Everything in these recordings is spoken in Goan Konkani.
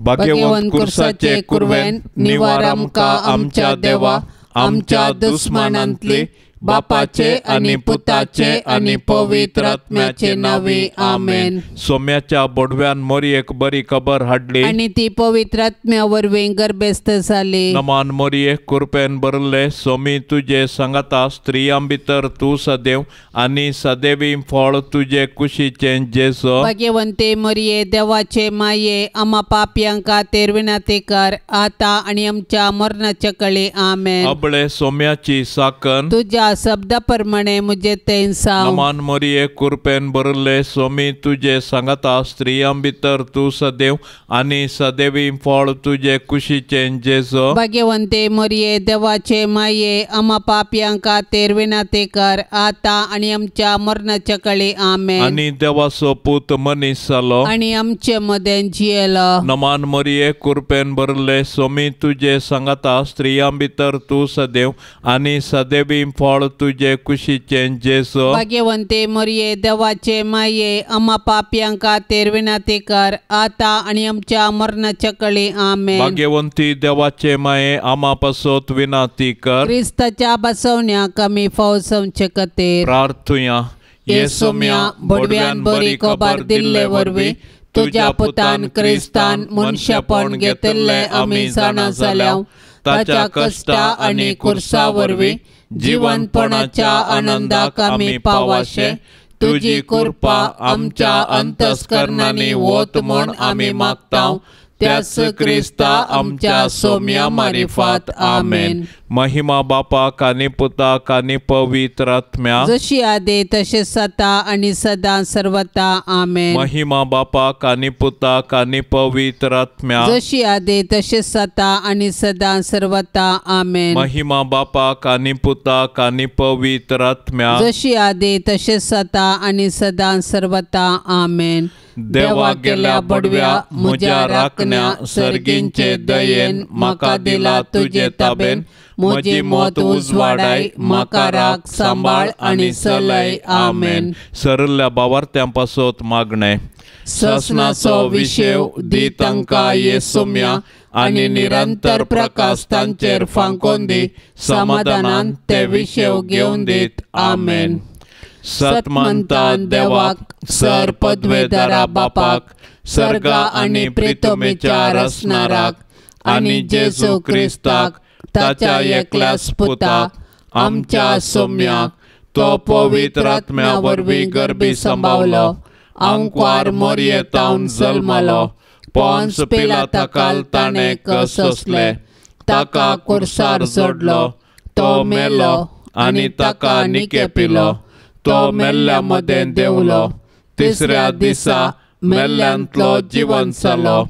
भाग्यवंत कुर्साचे कुरवेन निवार आमकां आमच्या देवा आमच्या दुस्मानांतली बापाचे आनी पुताचे आनी पवित्र आत्म्याचे नावे आमेन. सोम्याच्या बोडव्यान मोरयेक बरी खबर हाडली आनी ती पवित्र आत्म्या वरवीं गर्भस्थ जाली. नमान मोरये कुरपेन भरले सोमी तुजे सांगाता स्त्रियां भितर तूं सदैव आनी सदैवी फळ तुजे कुशीचें जेजू. भाग्यवंते मोरये देवाचे माये आमा पापयां खातीर विनंती कर आतां आनी आमच्या मरणाच्या कळे आमेन. अबळे सोम्याची साकन तुज्या शब्दा प्रमाणे मुझे तेंसाव. नमान मोरये कुरपेन भरले सोमी तुजे सांगाता स्त्रियां भितर तूं सदैव आनी सदैवी फळ तुजे कुशीचें जेजू. भाग्यवंते मोरये देवाचे माये आमा पापयां खातीर विनंती कर आतां आनी आमच्या मरणाच्या कळे आमेन. आनी देवाचो पूत मनीस जालो आनी आमचे मदें जियेलो. नमान मोरये कुरपेन भरले सोमी तुजे सांगाता स्त्रियां भितर तूं सदैव आनी सदैवी फळ तुजे कुशीचें जेजू. भाग्यवंते मोरये देवाचे माये आमा पापयां खातीर विनंती कर आतां आनी आमच्या मरणाच्या कळे आमेन. भाग्यवंती देवाचे माये आमा पासत विनंती कर क्रिस्ताच्या बसवण्याक आमी फौजवचे खातीर. प्रार्थुया. येसुम्या बोडव्यान बरी खबर दिल्ले वरवीं तुज्या पुतान क्रिस्तान मनशापण घेतिल्लें आमी जाणा जाल्या. ताच्या कश्टा आनी कुर्सा वरवीं जिवनपणाच्या आनंदाक आमी पावाशे तुजी कृपा आमच्या अंतस्करणांनी वत म्हूण आमी मागता. त्याच क्रिस्ता आमच्या सोम्या मारिफात आमेन. महिमा बापाक आनी पुताक आनी पवित्र आत्म्याक जशी आदी तशें सता आनी सदां सर्वता आमेन. महिमा बापाक आनी पुताक आनी पवित्र आत्म्याक जशी आदी तशें सता आनी सदां सर्वता आमेन. महिमा बापाक आनी पुताक आनी पवित्र आत्म्याक जशी आदी तशें सता आनी सदां सर्वता आमेन. देवा गेल्या बडव्या म्हज्या राखण्या सर्गींचे दयेन म्हाका दिला तुजे ताबेन म्हजी मत उजवाडाय म्हाका राख सांबाळ आनी चलय आमेन. सरल्या बावार्थ्यां पासत मागणें. ससनाचो विशेव दी तांकां येसुम्या आनी निरंतर प्रकाश तांचेर फांकोन दी समाधानान ते विशेव घेवन दीत आमेन. सतमंता देवाक सर पदवेदारा बापाक सर्गा आनी प्रितमेच्या रचणाराक आनी जेजू क्रिस्ताक ताच्या एकल्याच पुताक आमच्या सोम्याक तो पवित्र आत्म्या वरवीं गर्भी सांबावलो आंकवार मोरयेतावन जल्मलो पोन्स पिलाताकाल ताणें कसोसले ताका कुर्सार जोडलो तो मेलो आनी ताका निकेपिलो तो मेल्ल्या मदें देंवलो तिसऱ्या दिसा मेल्ल्यांतलो जिवन जालो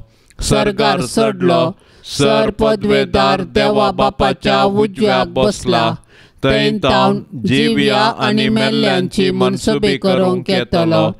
सर्गार चडलो सर पदवेदार देवा बापाच्या उजव्या बसला थंय तावन जिव्या आनी मेल्ल्यांची मनसुबी करूंक येतलो.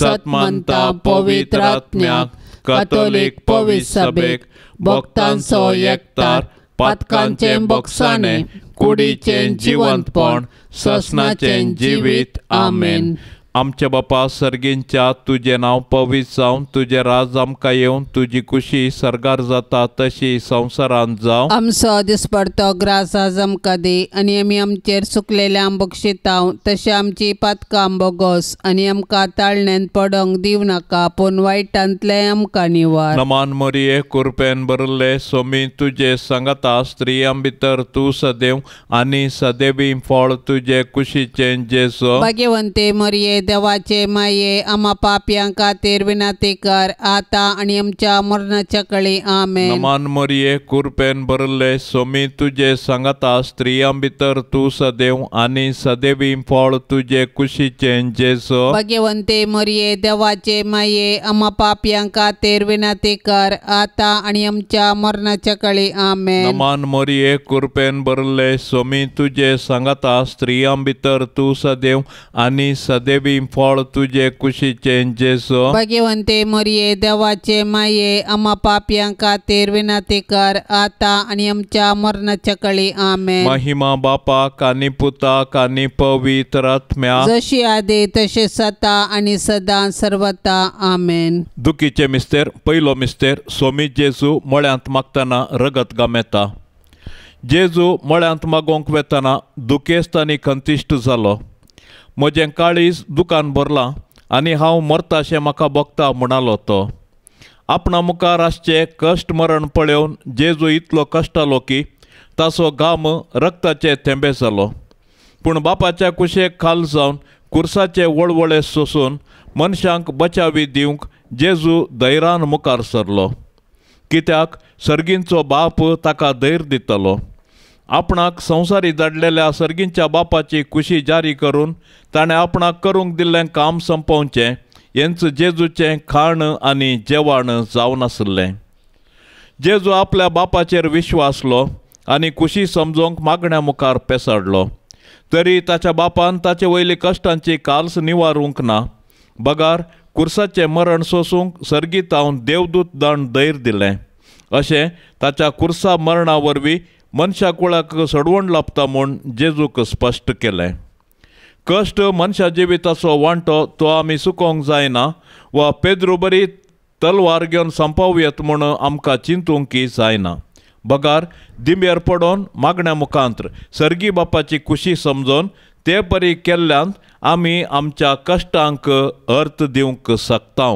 सतमंता पवित्र आत्म्याक कथोलीक पवित्र सभेक भक्तांचो एकतार पातकांचें बोगसाणें कुडीचें जिवंतपण ससनाचें जिवीत आमेन. आमच्या बापा सर्गींच्या तुजें नांव पवित्र जावं तुजें राज आमकां येवन तुजी कुशी सर्गार जाता तशी संवसारांत जावं. आमचो दिसपडतो ग्रास आज आमकां दी आनी आमी आमचेर सुकलेल्या बक्षिताव तशें आमची पातकां बोगोस आनी आमकां ताळण्यांत पडोंक दिवं नाका पूण वायटांतलें आमकां निवार. नमान मोरये कुरपेन भरले सोमी तुजे सांगाता स्त्रियां भितर तूं सदैव आनी सदैवी फळ तुजे कुशीचें जेजू. भाग्यवंते मोरये देवाचे माये आमा पापयां खातीर विनंती कर आतां आनी आमच्या मरणाच्या कळे आमेन. नमान मोरये कुरपेन भरले सोमी तुजे सांगाता स्त्रियां भितर तूं सदैव आनी सदैवी फळ तुजे कुशीचें जेजू. भाग्यवंते मोरये देवाचे माये आमा पापयां खातीर विनंती कर आतां आनी आमच्या मरणाच्या कळे आमेन. नमान मोरये कुरपेन भरले सोमी तुजे सांगाता स्त्रियां भितर तूं सदैव आनी सदैवी सदैवी फळ तुजे कुशीचें जेजू। भाग्यवंते मरिये देवाचे माये आमा पापयां खातीर विनंती कर आतां आनी आमच्या मरणाच्या कळी। आमेन। महिमा बापाक आनी पुताक आनी पवित्र आत्म्याक, जशी आदी तशी सता आनी सदां सर्वता। आमेन। दुखीचे मिस्तेर पयलो मिस्तेर सोमी जेजू मळ्यांत मागतना रगत गामेता। जेजू मळ्यांत मागोवंक वेतना दुखेस्त आनी खंतिश्ट जालो। म्हजें काळीज दुकान भरलां आनी हांव मरताशें म्हाका भोगता म्हणालो तो। आपणा मुखार आसचें कश्ट मरण पळोवन जेजू इतलो कश्टालो की ताचो घाम रक्ताचे थेंबे जालो। पूण बापाच्या कुशेक खाल जावन कुर्साचे वळवळे सोसून मनशांक बचावी दिवंक जेजू धैर्यान मुखार सरलो, कित्याक सर्गींचो बाप ताका धैर्य दितलो। आपणाक संवसारी धाडलेल्या सर्गींच्या बापाची खुशी जारी करून ताणें आपणाक करूंक दिल्लें काम संपोवचें हेंच जेजूचें खाण आनी जेवण जावन आसलें। जेजू आपल्या बापाचेर विश्वासलो आनी खुशी समजोवंक मागण्या मुखार पेसाडलो, तरी ताच्या बापान ताचे वयली कश्टांची काल्स निवारूंक ना, बगार कुर्साचें मरण सोसूंक सर्गीतावन देवदूत दंड धैर्य दिलें। अशें ताच्या कुर्सा मरणा वरवीं मनशा कुळाक सडवण लाबता म्हूण जेजूक स्पश्ट केलें। कश्ट मनशा जिविताचो वांटो तो आमी चुकोवंक जायना वा पेद्रू बरी तलवार घेवन संपावयत म्हूण आमकां चिंतूंक जायना, बगार दिंब्यार पडोन मागण्या मुखांत्र सर्गी बापाची खुशी समजोन ते परी केल्ल्यान आमी आमच्या कश्टांक अर्थ दिवंक शकता।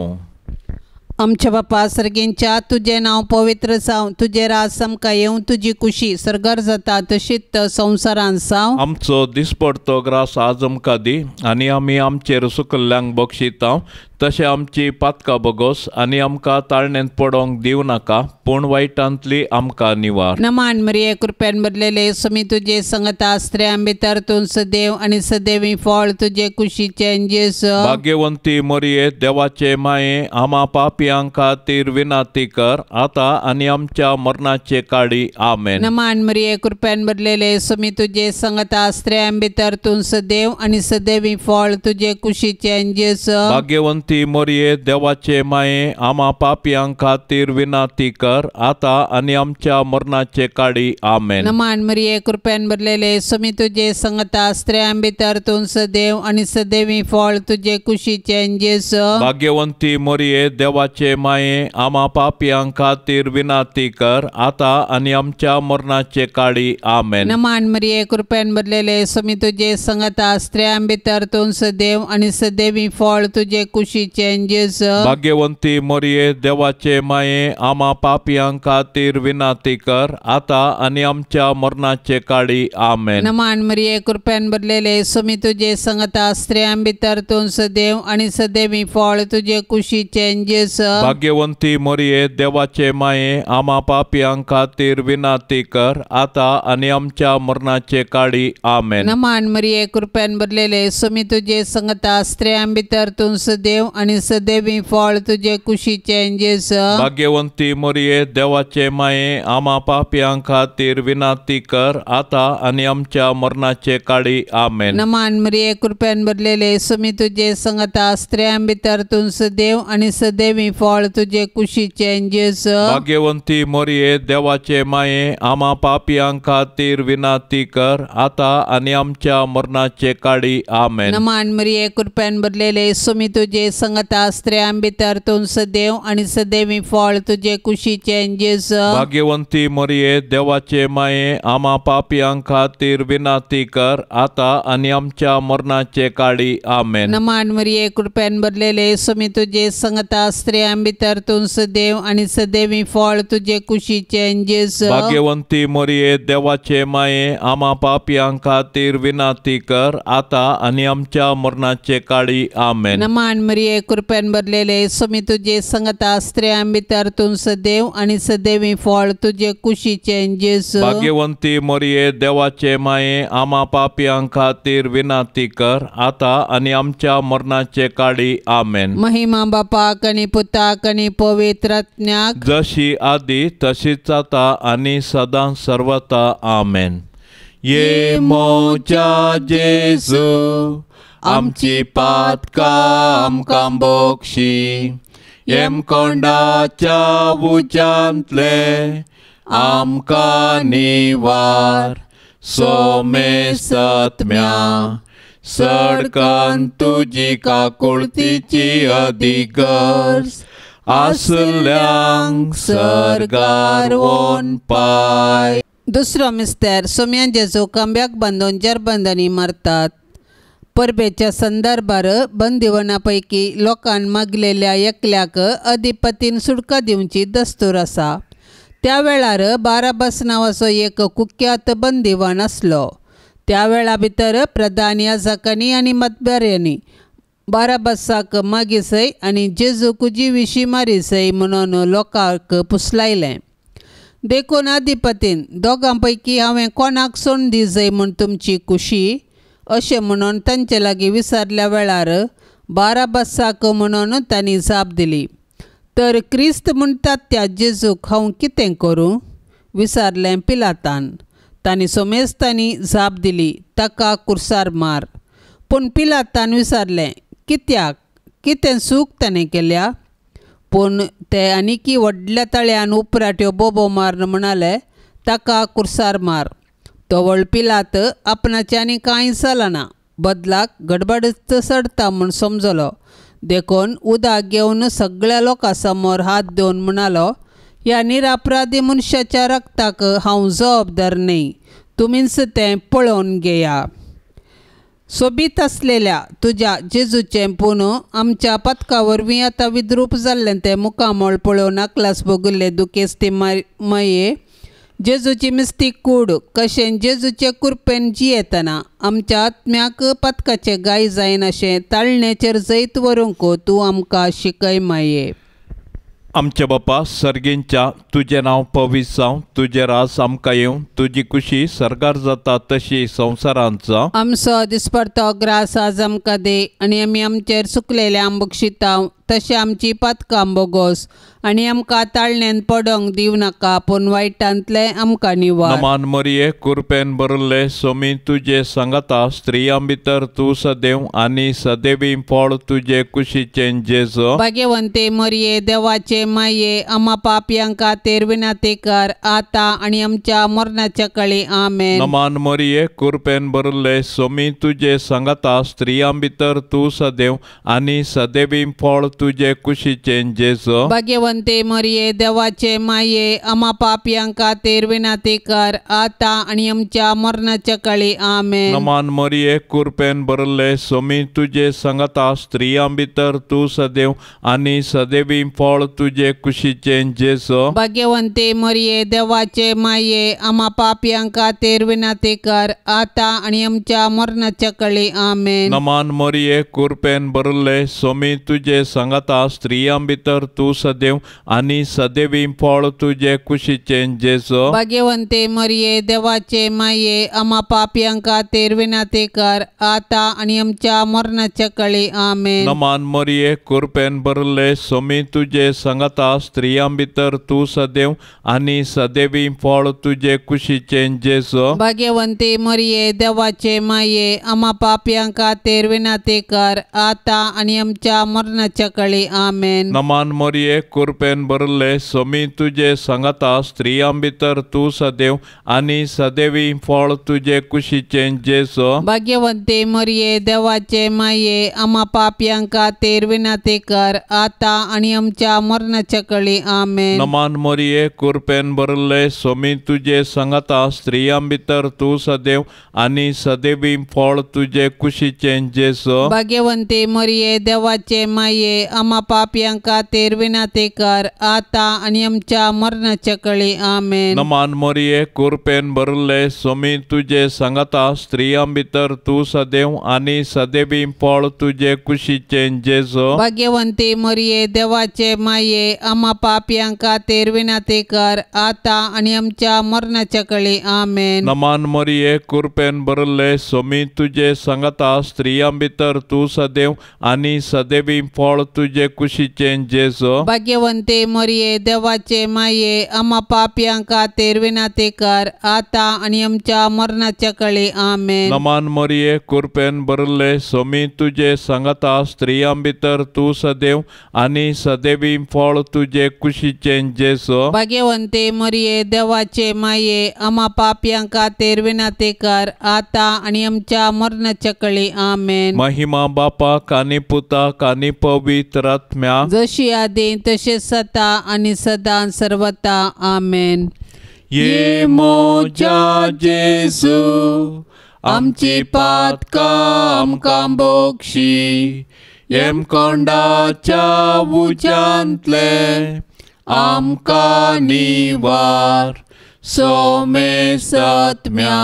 आमच्या बापा सर्गींच्या तुजें नांव पवित्र जावं, तुजें राज आमकां येवं, तुजी खुशी सर्गार जाता तशीच संवसारांत जावं। आमचो दिसपडतो ग्रास आज आमकां दी आनी आमी आमचेर सुकल्ल्यांक बक्षिता तशें आमची पातकां बगोस आनी आमकां ताळणेंत पडोवंक दिवं नाका, पूण वायटांतली आमकां निवार। नमान मरिये कृपेन भरलेले स्वामी तुजे संगता, स्त्रियां भितर तूं सदैव आनी सदैवी फळ तुजे कुशीचें जेजू। भाग्यवंती मरिये देवाचे माये आमा पापयां खातीर विनंती कर आतां आनी आमच्या मरणाचे काळी। आमेन। नमान मरिये कृपेन भरलेले स्वामी तुजे संगता, स्त्रियां भितर तूं सदैव आनी सदैवी फळ तुजे कुशीचें जेजू। भाग्यवंती मरिये देवाचे माये आमा पापयां खातीर विनंती कर आतां आनी आमच्या मरणाचे काळी। आमेन। नमान मरिये कृपेन भरलेले स्वामी तुजे संगता, स्त्रियां भितर तूं सदैव आनी सदैवी फळ तुजे कुशीचें जेजू। भाग्यवंती मरिये देवाचे माये आमा पापयां खातीर विनंती कर आतां आनी आमच्या मरणाचे काळी। आमेन। नमान मरिये कृपेन भरलेले स्वामी तुजे संगता, स्त्रियां भितर तूं सदैव आनी सदैवी फळ तुजे कुशीचें जेजू। भाग्यवंती मरिये देवाचे माये आमा पापयां खातीर विनंती कर आतां आनी आमच्या मरणाचे काळी। आमेन। नमान मरिये कृपेन भरलेले स्वामी तुजे संगता, स्त्रियां भितर तूं सदैव आनी सदैवी फळ तुजे कुशीचें जेजू। भाग्यवंती मरिये देवाचे माये आमा पापयां खातीर विनंती कर आतां आनी आमच्या मरणाचे काळी। आमेन। नमान मरिये कृपेन भरलेले स्वामी तुजे संगता, स्त्रियां भितर तूं सदैव आनी सदैवी फळ तुजे कुशीचें जेजू। भाग्यवंती मरिये देवाचे माये आमा पापयां खातीर विनंती कर आतां आनी आमच्या मरणाचे काळी। आमेन। नमान मरिये कृपेन भरलेले स्वामी तुजे संगता, स्त्रियां भितर तूं सदैव आनी सदैवी फळ तुजे कुशीचें जेजू। भाग्यवंती मरिये देवाचे माये आमा पापयां खातीर विनंती कर आतां आनी आमच्या मरणाचे काळी। आमेन। नमान मरिये कृपेन भरलेले स्वामी तुजे संगता, स्त्रियां भितर तूं सदैव आनी सदैवी फळ तुजे कुशीचें जेजू। भाग्यवंती मरिये देवाचे माये आमा पापयां खातीर विनंती कर आतां आनी आमच्या मरणाचे काळी। आमेन। नमान मरिये कृपेन भरलेले स्वामी तुजे संगता, स्त्रियां भितर तूं सदैव आनी सदैवी फळ तुजे कुशीचें जेजू। भाग्यवंती मरिये देवाचे माये आमा पापयां खातीर विनंती कर आतां आनी आमच्या मरणाचे काळी। आमेन। नमान मरिये कृपेन भरलेले स्वामी तुजे संगता, स्त्रियां भितर तूं सदैव आनी सदैवी फळ तुजे कुशीचें जेजू। भाग्यवंती मरिये देवाचे माये आमा पापयां खातीर विनंती कर आतां आनी आमच्या मरणाचे काळी। आमेन। महिमा बापाक आनी पुताक आनी पवित्र आत्म्याक, जशी आदी तशीच आतां आनी सदां सर्वता। आमेन। ये मोजा जेजू आमची पातकां आमकां बक्षी येमकोंडाच्या उज्यांतले आमकां निवार सोमेसत्म्या सडकन तुजी काकुळतीची अधिगर्ज आसल्यांक सर्गार वोन पाय. दुसरो मिस्तेर सोम्या जेजू खांब्याक बांदून जरबंदांनी मारतात. परबेच्या संदर्भार बंदिवना पैकी लोकान मागलेल्या एकल्याक अधिपतीन सुटका दिवची दस्तूर आसा. त्या वेळार बाराबास नांवाचो एक कुख्यात बंदिवान आसलो. त्या वेळा भितर प्रधान याजकांनी आनी मतबऱ्यांनी बाराबासाक मागीसय आनी जेजूक जिविशी मारीसय म्हणून लोकांक पुसलायलें. देखून अधिपतीन दोगां पैकी हांवें कोणाक सोडून दिजय म्हूण तुमची खुशी अशें म्हणून तांचे लागीं विचारल्या वेळार बाराबासाक म्हणून तांणी जाप दिली. तर क्रिस्त म्हणटात त्या जेजूक हांव कितें करूं विचारलें पिलातान. तांणी सोमेस्तांनी जाप दिली, ताका कुर्सार मार. पूण पिलातान विचारलें, कित्याक कितें चूक ताणें केल्या? पूण ते आनीकी व्हडल्या तळ्यान उपराट्यो बोबो मारून म्हणाले, ताका कुर्सार मार. तो व्हड पिलात आपणाचें आनी कांय चलना, बदलाक गडबडच चडता म्हूण समजलो. देखून उदक घेवन सगळ्या लोकां समोर हात दिवन म्हणालो, ह्या निरापराधी मनशाच्या रक्ताक हांव जबाबदार न्हय, तुमीच तें पळोवन घेया. सोबीत आसलेल्या तुज्या जेजूचें पूण आमच्या पथका वरवीं आतां विद्रूप जाल्लें तें मुखामळ पळोवन अकलास भोगिल्ले दुखेस्ती मये जेजूची मिस्ती कूड कशें जेजूचे कुरपेन जियेतना आमच्या आत्म्याक पथकाचे गाय जायनाशें ताळण्याचेर जैत व्हरूंक तूं आमकां शिकय माये. आमच्या बापा सर्गींच्या तुजें नांव पवित्र जावं, तुजें रास आमकां येवं, तुजी खुशी सर्गार जाता तशी संवसारांत जावं. आमचो दिसपडतो ग्रास आज आमकां दी आनी आमी आमचेर सुकलेले बक्षितांव तशें आमची पातकां बोगोस आनी आमकां ताळण्यान पडोंक दिवं नाका पूण वायटांतलें आमकां निवार. नमान मरिये कुरपेन भरिल्ले सोमी तुजे सांगाता, स्त्रियां भितर तूं सदैव आनी सदैवी फळ तुजे कुशीचें जेजू. भाग्यवंते मरिये देवाचे माये आमा पापयां खातीर विनंती कर आतां आनी आमच्या मरणाच्या काळी. आमेन. नमान मरिये कुरपेन भरिल्ले सोमी तुजे सांगाता, स्त्रियां भितर तूं सदैव आनी सदैवी फळ तुजे कुशीचें जेजू. भाग्यवंते मरिये देवाचे माये आमा पापयां खातीर विनंती कर आतां आनी आमच्या मरणाच्या काळी. आमेन. नमान मरिये कुरपेन भरिल्ले सोमी तुजे सांगाता, स्त्रियां भितर तूं सदैव आनी सदैवी फळ तुजे कुशीचें जेजू. भाग्यवंते मरिये देवाचे माये आमा पापयां खातीर विनंती कर आतां आनी आमच्या मरणाच्या काळी. आमेन. नमान मरिये कुरपेन भरिल्ले सोमी तुजे सांगाता, स्त्रियां भितर तूं सदैव आनी सदैवी फळ तुजे कुशीचें जेजू. भाग्यवंते मरिये देवाचे माये आमा पापयां खातीर विनंती कर आतां आनी आमच्या मरणाच्या काळी. आमेन. नमान मरिये कुरपेन भरिल्ले सोमी तुजे सांगाता, स्त्रियां भितर तूं सदैव आनी सदैवी फळ तुजे कुशीचें जेजू. भाग्यवंते मरिये देवाचे माये आमा पापयां खातीर विनंती कर आतां आनी आमच्या मरणाच्या काळी. आमेन. नमान मरिये कुरपेन भरिल्ले सोमी तुजे सांगाता, स्त्रियां भितर तूं सदैव आनी सदैवी फळ तुजे कुशीचें जेजू. भाग्यवंते मरिये देवाचे माये आमा पापयां खातीर विनंती कर आतां आनी आमच्या मरणाच्या काळी. आमेन. नमान मरिये कुरपेन भरिल्ले सोमी तुजे सांगाता, स्त्रियां भितर तूं सदैव आनी सदैवी फळ तुजे कुशीचें जेजू. भाग्यवंते मरिये देवाचे माये आमा पापयां खातीर विनंती कर आतां आनी आमच्या मरणाच्या काळी. आमेन. नमान मरिये कुरपेन भरिल्ले सोमी तुजे सांगाता, स्त्रियां भितर तूं सदैव आनी सदैवी फळ तुजे कुशीचें जेजू. भाग्यवंते मरिये देवाचे माये आमा पापयां खातीर विनंती कर आतां आनी आमच्या मरणाच्या काळी. आमेन. नमान मरिये कुरपेन भरिल्ले सोमी तुजे सांगाता, स्त्रियां भितर तूं सदैव आनी सदैवी फळ तुजे कुशीचें जेजू. भाग्यवंते मरिये देवाचे माये आमा पापयां खातीर विनाती कर आतां आनी आमच्या मरणाच्या कळी. आमेन. नमान मरिये कृपेन भरिल्ले स्वामी तुजे सांगाता स्त्रियां भितर तूं सदैव आनी सदैवी फळ तुजे कुशीचें जेजू. भाग्यवंते मरिये देवाचे माये आमा पापयां खातीर विनाती कर आतां आनी आमच्या मरणाच्या कळी. आमेन. महिमा बापाक आनी पुताक आनी पवित्र आत्म्याक, जशी आदी तशें सता आनी सदां सर्वता. आमेन. ये मोजा जेजू आमची पातकां आमकां बक्षी, येमकोंडाच्या उज्यांतले आमकां निवार, सोमे सत्म्या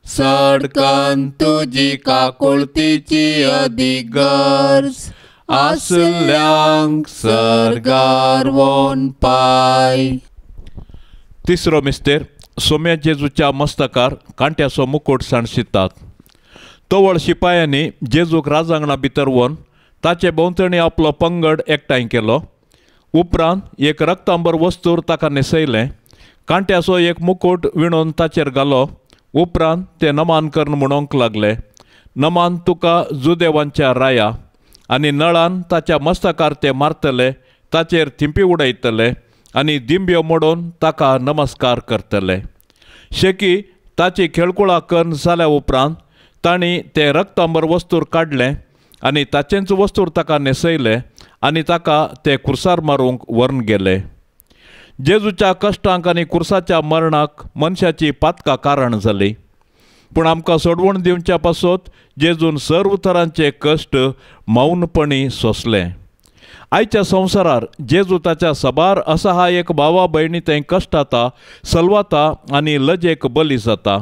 सडकन तुजी काकुळतीची अदीक गरज आसल्यांक सर्गार वोन पाय. तिसरो मिस्तेर सोम्या जेजूच्या मस्तकार कांट्याचो मुकुट सांडशितात. तवळ शिपायांनी जेजूक राजांगणा भितर व्हरून ताचे भोंवतणी आपलो पंगड एकठांय केलो. उपरांत एक रक्तांबर वस्तूर ताका न्हेसयलें, कांट्याचो एक मुकुट विणून ताचेर घालो. उपरांत ते नमान करून म्हणूंक लागले, नमान तुका जुदेवांच्या राया. आनी नळान ताच्या मस्तकार ते मारतले, ताचेर थिंपी उडयतले आनी दिंब्यो मोडून ताका नमस्कार करतले. शेकी ताची खेळकुळा करून जाल्या उपरांत तांणी तें रक्तांबर वस्तूर काडलें आनी ताचेंच वस्तूर ताका न्हेसयलें आनी ताका ते कुर्सार मारूंक व्हरून गेले. जेजूच्या कश्टांक आनी कुर्साच्या मरणाक मनशाची पातकां कारण जाली, पूण आमकां सोडवण दिवच्या पासत जेजून सर्व तरांचे कश्ट मौनपणी सोंसले. आयच्या संवसारार जेजू ताच्या सबार असहायक भावा भयणी थंय कश्टाता, सलवाता आनी लजेक बली जाता.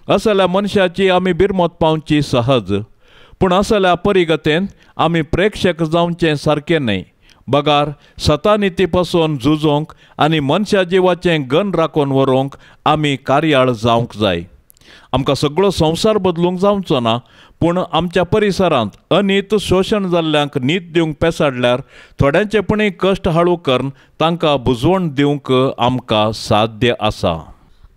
असल्या मनशाची आमी बिरमत पावची सहज, पूण असल्या परिगतेन आमी प्रेक्षक जावचें सारकें न्हय. बगार सतानिती पासून झुजोंक आनी मनशा जिवाचें गन राखून व्हरूंक आमी कार्याळ जावंक जाय. आमकां सगळो संवसार बदलूंक जावचो ना, पूण आमच्या परिसरांत अनीत शोशण जाल्ल्यांक नीत दिवंक पेसाडल्यार थोड्यांचे पुणी कश्ट हाळू करून तांकां बुजवण दिवंक आमकां साध्य आसा.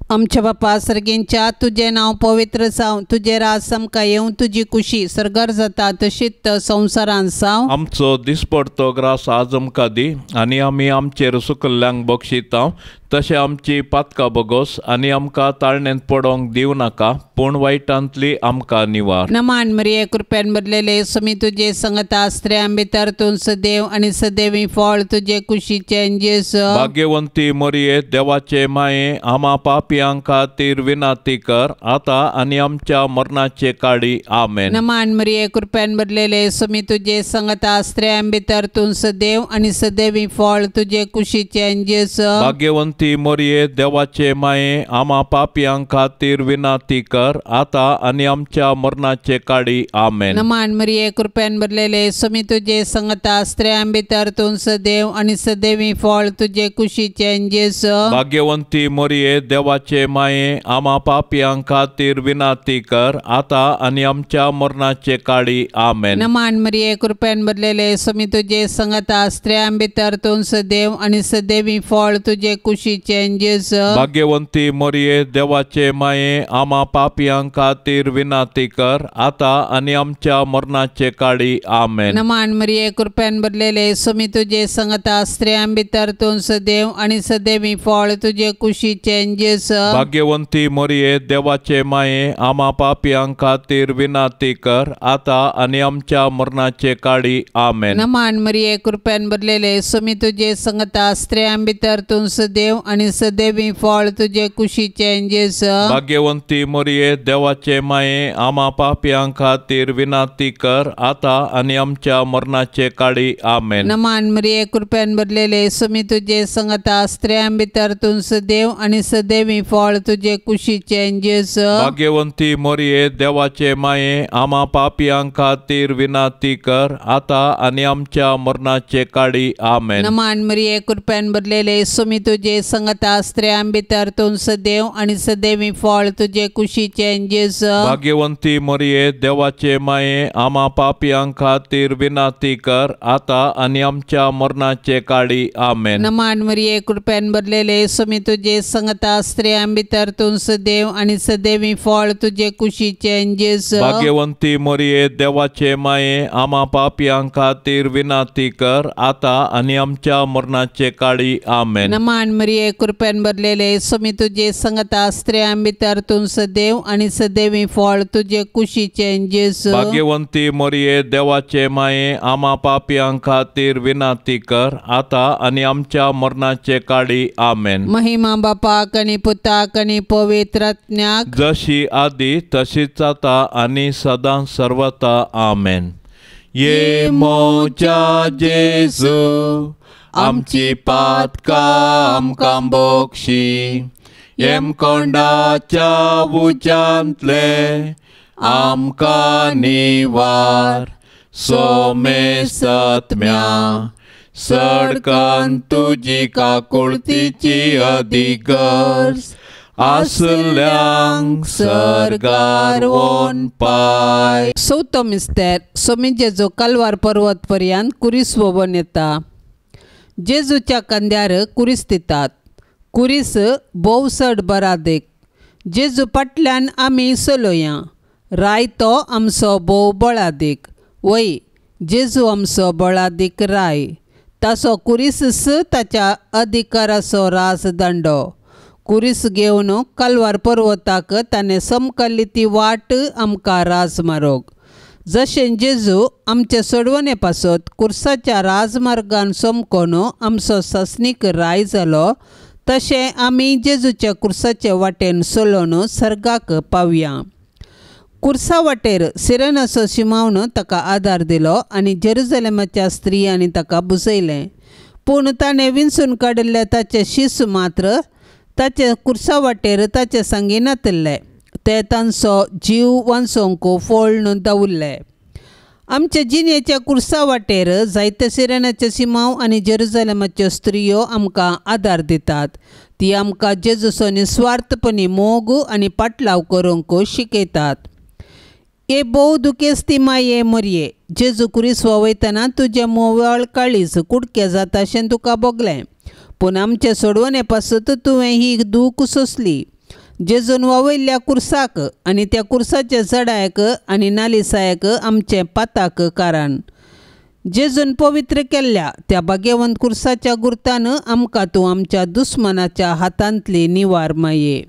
आमच्या बापा सर्गींच्या तुजें नांव पवित्र जावं, तुजें राज आमकां येवं, तुजी कुशी सर्गार जाता तशीच संवसारांत जावं. आमचो दिसपडतो ग्रास आज आमकां दी आनी आमी आमचेर सुकल्ल्यांक बक्षिता तशें आमची पातकां बगोस आनी आमकां ताळणेंत पडोंक दिवं नाका, पूण वायटांतली आमकां निवार. नमान मरिये कृपेन भरलेले स्वामी तुजे संगता, स्त्रियां भितर तूं सदैव आनी सदैवी फळ तुजे कुशीचें जेजू. भाग्यवंती मरिये देवाचे माये आमा पापयां खातीर विनाती कर आतां आनी आमच्या मरणाचे काळी. आमेन. नमान मरिये कृपेन भरलेले स्वामी तुजे संगता, स्त्रियां भितर तूं सदैव आनी सदैवी फळ तुजे कुशीचें जेजू. भाग्यवंती मरिये देवाचे माये आमा पापयां खातीर विनाती कर आतां आनी आमच्या मरणाचे काळी. आमेन. नमान मरिये कृपेन भरलेले स्वामी तुजे संगता, स्त्रियां भितर तूं सदैव आनी सदैवी फळ तुजे कुशीचें जेजू. भाग्यवंती मरिये देवाचे माये आमा पापयां खातीर विनाती कर आतां आनी आमच्या मरणाचे काळी. आमेन. नमान मरिये कृपेन भरलेले स्वामी तुजे संगता, स्त्रियां भितर तूं सदैव आनी सदैवी फळ तुजे कुशीचें जेजू. भाग्यवंती मरिये देवाचे माये आमा पापयां खातीर विनाती कर आतां आनी आमच्या मरणाचे काळी. आमेन. नमान मरिये कृपेन भरलेले स्वामी तुजे संगता, स्त्रियां भितर तूं सदैव आनी सदैवी फळ तुजे कुशीचें जेजू. भाग्यवंती मरिये देवाचे माये आमा पापयां खातीर विनाती कर आतां आनी आमच्या मरणाचे काळी. आमेन. नमान मरिये कृपेन भरलेले स्वामी तुजे संगता, स्त्रियां भितर तूं सदैव आनी सदैवी फळ तुजे कुशीचें जेजू. भाग्यवंती मरिये देवाचे माये आमा पापयां खातीर विनाती कर आतां आनी आमच्या मरणाचे काळी. आमेन. नमान मरिये कृपेन भरलेले स्वामी तुजे संगता, स्त्रियां भितर तूं सदैव आनी सदैवी फळ तुजे कुशीचें जेजू. भाग्यवंती मरिये देवाचे माये आमा पापयां खातीर विनंती कर आता आनी आमच्या मरणाचे काळी. आमेन. नमान मरिये कृपेन भरलेले सुमी तुजे संगता स्त्रियां भितर तूं सदैव आनी सदैवी फळ तुजे कुशीचें जेजू. भाग्यवंती मरिये देवाचे माये आमा पापयां खातीर विनंती कर आता आनी आमच्या मरणाचे काळी. आमेन. नमान मरिये कृपेन भरलेले सुमी तुजे संगता स्त्रियां भितर तूं सदैव आनी सदैवी फळ तुजे कुशीचें जेजू. भाग्यवंती मरिये देवाचे माये आमा पापयां खातीर विनंती कर आता आनी आमच्या मरणाचे काळी. आमेन. नमान मरिये कृपेन भरलेले सुमी तुजे संगता स्त्रियां भितर तूं सदैव आनी सदैवी फळ तुजे कुशीचें जेजू. भाग्यवंती मरिये देवाचे माये आमा पापयां खातीर विनंती कर आता आनी आमच्या मरणाचे काळी. आमेन. महिमा बापाक आनी पुताक आनी पवित्र आत्म्याक, जशी आदी तशीच आता आनी सदां सर्वता. आमेन. ये मोजा जेजू आमची पातकां आमकां बोक्षी, येमकोंडाच्या उज्यांतले आमकां निवार, सोमेसत्म्या सडकन तुजी काकुळतीची अधिगर्ज आसल्यांक सर्गार वोन पाय. चवथो मिस्तेर सोमी जेजू कलवार पर्वत पर्यंत कुरीस वोवन येता. जेजूच्या खांद्यार कुरीस दितात. कुरीस भोव चड बरादेक. जेजू फाटल्यान आमी चलोया. राय तो आमचो भोव बळादीक. वय जेजू आमचो बळादीक राय. ताचो कुरीस ताच्या अधिकाराचो राज दांडो. कुरीस घेवन कलवार पर्वताक ताणें समकल्ली ती वाट आमकां राजमार्ग. जशें जेजू आमचे सोडवणे पासत कुर्साच्या राजमार्गान समकोन आमचो सासणीक राय जालो तशें आमी जेजूच्या कुर्साचे वाटेन चलोवन सर्गाक पावया. कुर्सा वाटेर सिरेनाचो शिमावन ताका आदार दिलो आनी जेरुजलेमाच्या स्त्रियांनी ताका बुजयलें. पूण ताणें विंचून काडिल्ले ताचे शिस मात्र ताचे कुर्सा वाटेर ताचे सांगी नातिल्ले. ते तांचो जीव वांचोवंक फोळ्ण दवरले. आमच्या जिणेच्या कुर्सा वाटेर जायते सिरेनाचे सिमांव आनी जेरुजलेमाच्यो स्त्रियो आमकां आदार दितात. ती आमकां जेजूचो निस्वार्थपणी मोग आनी पाटलाव करूंक शिकयतात. हे भोव दुखेस्ती माये मरये जेजू कुरीस वयतना तुजें मोवाळ काळीज कुडके जाता अशें तुका भोगलें. पूण आमचे सोडवणे पासत तुवें ही दूख सोंसली. जेजून वावयल्ल्या कुर्साक आनी त्या कुर्साच्या जडायक आनी नालिसायक आमचें पाताक कारण. जेजून पवित्र केल्ल्या त्या भाग्यवंत कुर्साच्या गुर्तान आमकां तूं आमच्या दुस्मनाच्या हातांतली निवार माये.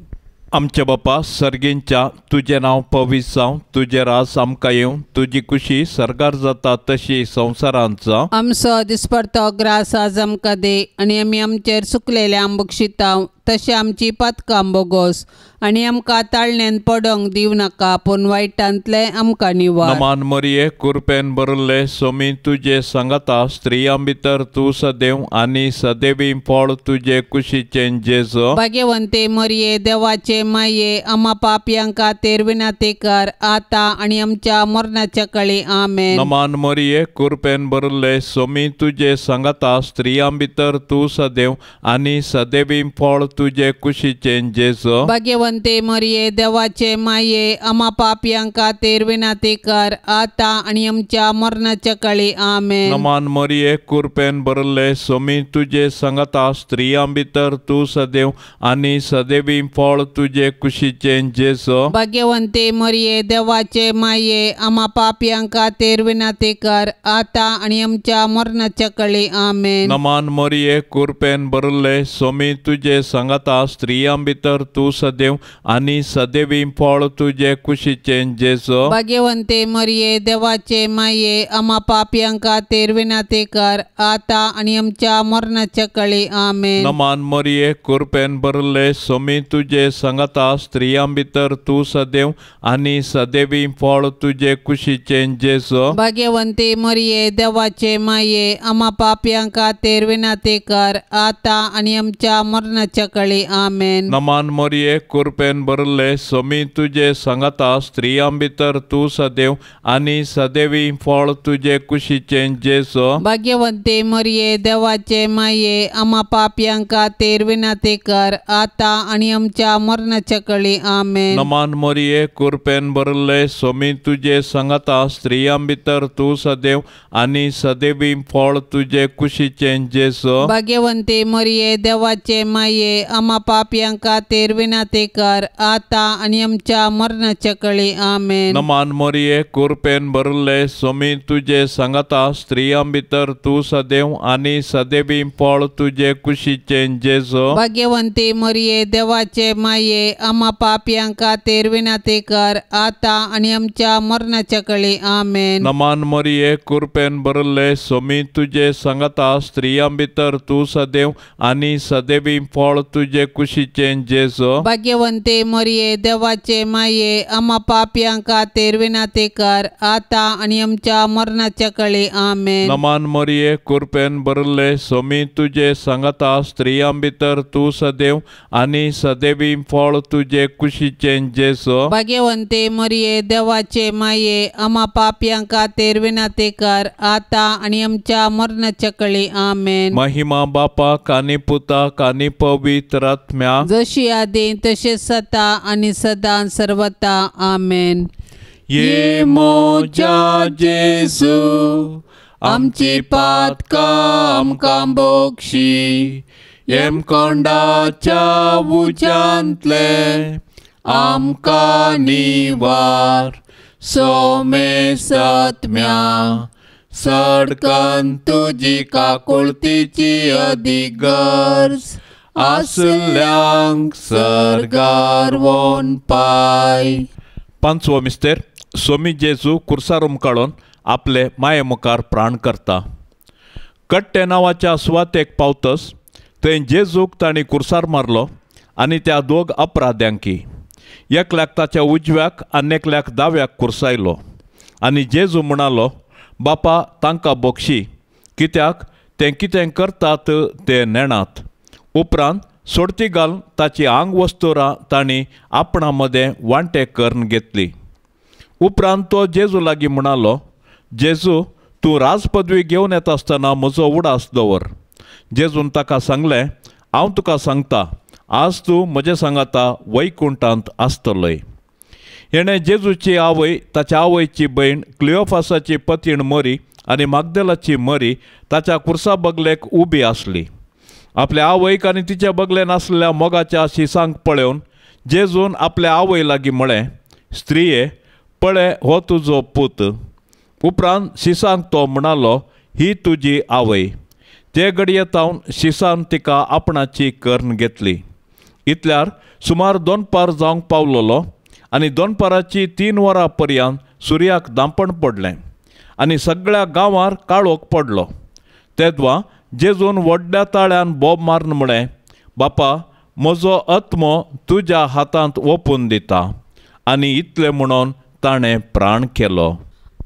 आमच्या बापा सर्गींच्या तुजें नांव पवित्र जावं, तुजें राज आमकां येवं, तुजी कुशी सर्गार जाता तशी संवसारांत जावं. आमचो दिसपडतो ग्रास आज आमकां दी आनी आमी आमचेर सुकलेले बक्षिताव तशें आमची पातकां बोगोस आनी आमकां ताळण्यान पडोंक दिवं नाका पूण वायटांतलें आमकां निवार. नमान मरिये कुरपेन भरिल्ले सोमी तुजे सांगाता, स्त्रियां भितर तूं सदैव आनी सदैवी फळ तुजे कुशीचें जेजू. भाग्यवंते मरिये देवाचे माये आमा पापयां खातीर विनंती कर आतां आनी आमच्या मरणाच्या काळी. आमेन. नमान मरिये कुरपेन भरिल्ले सोमी तुजे सांगाता, स्त्रियां भितर तूं सदैव आनी सदैवी फळ तुजे कुशीचें जेजू. भाग्यवंते मरिये देवाचे माये आमा पापयां खातीर विनंती कर आतां आनी आमच्या मरणाच्या काळी. आमेन. नमान मरिये कुरपेन भरिल्ले सोमी तुजे सांगाता, स्त्रियां भितर तूं सदैव आनी सदैवी फळ तुजे कुशीचें जेजू. भाग्यवंते मरिये देवाचे माये आमा पापयां खातीर विनंती कर आतां आनी आमच्या मरणाच्या काळी. आमेन. नमान मरिये कुरपेन भरिल्ले सोमी तुजे सांगाता, स्त्रियां भितर तूं सदैव आनी सदैवी फळ तुजे कुशीचें जेजू. भाग्यवंते मरिये देवाचे माये आमा पापयां खातीर विनंती कर आतां आनी आमच्या मरणाच्या काळी. आमेन. नमान मरिये कुरपेन भरिल्ले सोमी तुजे सांगाता, स्त्रियां भितर तूं सदैव आनी सदैवी फळ तुजे कुशीचें जेजू. भाग्यवंते मरिये देवाचे माये आमा पापयां खातीर विनंती कर आतां आनी आमच्या मरणाच्या कळी आमेन। नमान मोरये कुरपेन भरले सोमी तुजे सांगाता स्त्रियां भितर तूं सदैव आनी सदैवी फळ तुजे कुशीचें जेजू। भाग्यवंती मरिये देवाचे माये आमा पापयां खातीर विनंती कर आतां आनी आमच्या मरणाच्या कळी आमेन। नमान मोरये कुरपेन भरले सोमी तुजे सांगाता स्त्रियां भितर तूं सदैव आनी सदैवी फळ तुजे कुशीचें जेजू। भाग्यवंती मरिये देवाचे माये आमा पापयां खातीर विनंती कर आतां आनी आमच्या मरणाच्या कळी आमेन। नमान मोरये कुरपेन भरले सोमी तुजे सांगाता स्त्रियां भितर तूं सदैव आनी सदैवी फळ तुजे कुशीचें जेजू। भाग्यवंती मरिये देवाचे माये आमा पापयां खातीर विनंती कर आतां आनी आमच्या मरणाच्या कळी आमेन। नमान मोरये कुरपेन भरले सोमी तुजे सांगाता स्त्रियां भितर तूं सदैव आनी सदैवी फळ तुजे कुशीचें जेजू। भाग्यवंती मरिये देवाचे माये आमा पापयां खातीर विनंती कर आतां आनी आमच्या मरणाच्या कळी आमेन। नमान मोरये कुरपेन भरले सोमी तुजे सांगाता स्त्रियां भितर तूं सदैव आनी सदैवी फळ तुजे कुशीचें जेजू। भाग्यवंती मरिये देवाचे माये आमा पापयां खातीर विनंती कर आतां आनी आमच्या मरणाच्या कळी आमेन। महिमा बापाक आनी पुताक आनी पवित्र आत्म्याक, जशी आदी तशें सदा आनी सदां सर्वता आमेन। ये मोजा जेजू आमची पातकां आमकां बोक्षी, येमकोंडाच्या उज्यांतले आमकां निवार, सोमे सत्म्या सडकन तुजी काकुळतीची अदीक गरज आसल्यांक सर्गार वोन पाय। पांचवो मिस्तेर सोमी जेजू कुर्सार उमकाळून आपले माये मुखार प्राण करता। कट्टे नांवाच्या सुवातेक पावतस थंय जेजूक तांणी कुर्सार मारलो आनी त्या दोग अपराध्यांकी एकल्याक ताच्या उजव्याक आनी एकल्याक दाव्याक कुर्सायलो। आनी जेजू म्हणालो, बापा तांकां बक्षी, कित्याक ते कितें करतात ते नेणात। उपरांत सोडती घालून ताची आंग वस्तुरां तांणी आपणा मदें वांटे करून घेतली। उपरांत तो जेजू लागीं म्हणालो, जेजू तूं राजपदवी घेवन येता आसतना म्हजो उडास दवर। जेजून ताका सांगलें, हांव तुका सांगता, आज तूं म्हजे सांगाता वैकुंठांत आसतलोय। हेणें जेजूची आवय, ताच्या आवयची भयण क्लियोफासाची पतीण मरी आनी मागदेलाची मरी ताच्या कुर्सा बगलेक उबी आसली। आपल्या आवयक आनी तिच्या बगलेन आसलेल्या मोगाच्या शिसांक पळोवन जेजून आपल्या आवय लागीं म्हळें, स्त्रिये पळय हो तुजो पूत। उपरांत शिसांक तो म्हणालो, ही तुजी आवय। ते घडये तावन शिसान तिका आपणाची करून घेतली। इतल्यार सुमार दोनपार जावंक पावलोलो आनी दोनपाराची 3 वरां पर्यंत सुर्याक दांपण पडलें आनी सगळ्या गांवार काळोख पडलो। तेदवा जेजून व्हडल्या ताळ्यान बोब मारून म्हळें, बापा म्हजो आत्मो तुज्या हातांत ओपून दिता। आनी इतलें म्हणून ताणें प्राण केलो।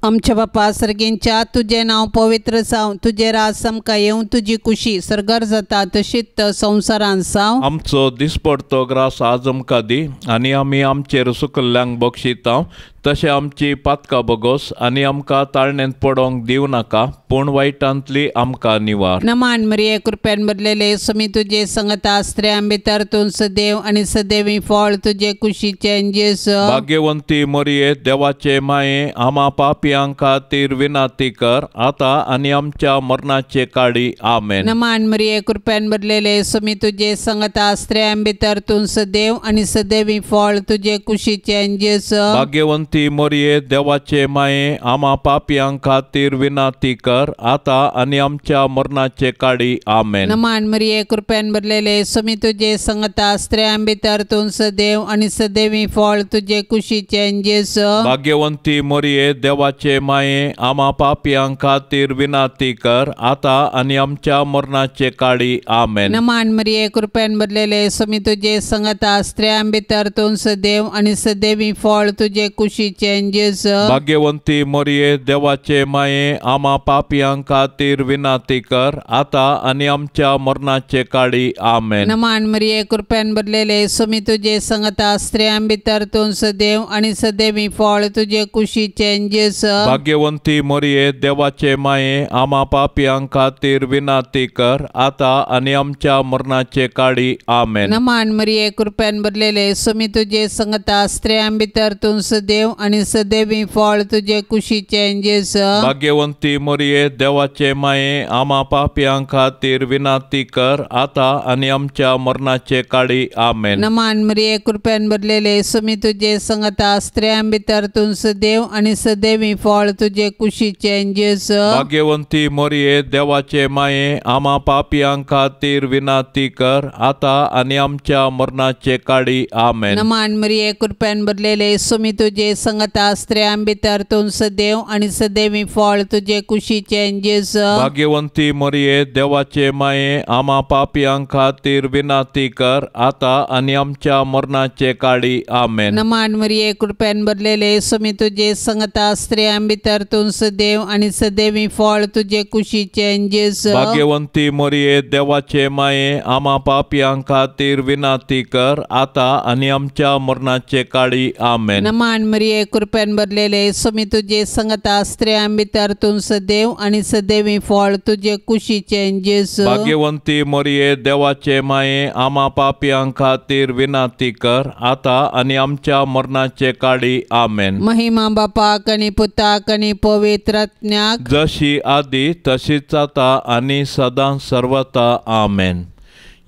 आमच्या बापा सर्गेंच्या तुजें नांव पवित्र जावं, तुजें राज आमकां येवं, तुजी कुशी सर्गार जाता तशीच संवसारांत जावं। आमचो दिसपडतो ग्रास आज आमकां दी आनी आमी आमचेर सुकल्ल्यांक बक्षितांव तशें आमची पातकां बगोस आनी आमकां ताळणेंत पडोंक दिवं नाका, पूण वायटांतली आमकां निवार। नमान मरिये कृपेन भरलेले सुमी तुजे संगता, स्त्रियां भितर तूं सदैव आनी सदैवी फळ तुजे कुशीचें जेजू। भाग्यवंती मरिये देवाचे माये आमा पापयां खातीर विनंती कर आतां आनी आमच्या मरणाचे काळी आमेन। नमान मरिये कृपेन भरलेले सुमी तुजे संगता, स्त्रियां भितर तूं सदैव आनी सदैवी फळ तुजे कुशीचें जेजू। भाग्यवंती मोरये देवाचे माये आमा पापयां खातीर विनंती कर आतां आनी आमच्या मरणाचे काळी आमेन। नमान मरिये कृपेन भरलेले सुमी तुजे संगता, स्त्रियां भितर तूं सदैव आनी सदैवी फळ तुजे कुशीचें जेजू। भाग्यवंती मोरये देवाचे माये आमा पापयां खातीर विनंती कर आतां आनी आमच्या मरणाचे काळी आमेन। नमान मरिये कृपेन भरलेले सुमी तुजे संगता, स्त्रियां भितर तूं सदैव आनी सदैवी फळ तुजे कुशीचें कुशीचें जेजू। भाग्यवंती मोरये देवाचे माये आमा पापयां खातीर विनाती कर आतां आनी आमच्या मरणाचे काळी आमेन। नमान मरिये कृपेन भरलेले स्वामी तुजे संगता स्त्रियां भितर तूं सदैव आनी सदैवी फळ तुजे कुशीचें जेजू। भाग्यवंती मोरये देवाचे माये आमा पापयां खातीर विनाती कर आतां आनी आमच्या मरणाचे काळी आमेन। नमान मरिये कृपेन भरलेले स्वामी तुजे संगता स्त्रियां भितर तूं सदैव आनी सदैवी फळ तुजे कुशीचें जेजू। भाग्यवंती मोरये देवाचे माये आमा पापयां खातीर विनाती कर आतां आनी आमच्या मरणाचे काळी आमेन। नमान मरिये कृपेन भरलेले स्वामी तुजे संगता स्त्रियां भितर तूं सदैव आनी सदैवी फळ तुजे कुशीचें जेजू। भाग्यवंती मोरये देवाचे माये आमा पापयां खातीर विनाती कर आतां आनी आमच्या मरणाचे काळी आमेन। नमान मरिये कृपेन भरलेले स्वामी तुजे संगता स्त्रियां भितर तूं सदैव आनी सदैवी फळ तुजे कुशीचें जेजू। भाग्यवंती मोरये देवाचे माये आमा पापयां खातीर विनाती कर आतां आनी आमच्या मरणाचे काळी आमेन। नमान मरिये कृपेन भरलेले स्वामी तुजे संगता स्त्रियां भितर तूं सदैव आनी सदैवी फळ तुजे कुशीचें जेजू। भाग्यवंती मोरये देवाचे माये आमा पापयां खातीर विनाती कर आतां आनी आमच्या मरणाचे काळी आमेन। नमान मरिये कृपेन भरलेले स्वामी तुजे संगता स्त्रियां भितर तूं सदैव आनी सदैवी फळ तुजे कुशीचें जेजू। भाग्यवंती मोरये देवाचे माये आमा पापयां खातीर विनाती कर आतां आनी आमच्या मरणाचे काळी आमेन। महिमा बापाक आनी पुताक आनी पवित्र आत्म्याक, जशी आदी तशीच आतां आनी सदां सर्वता आमेन।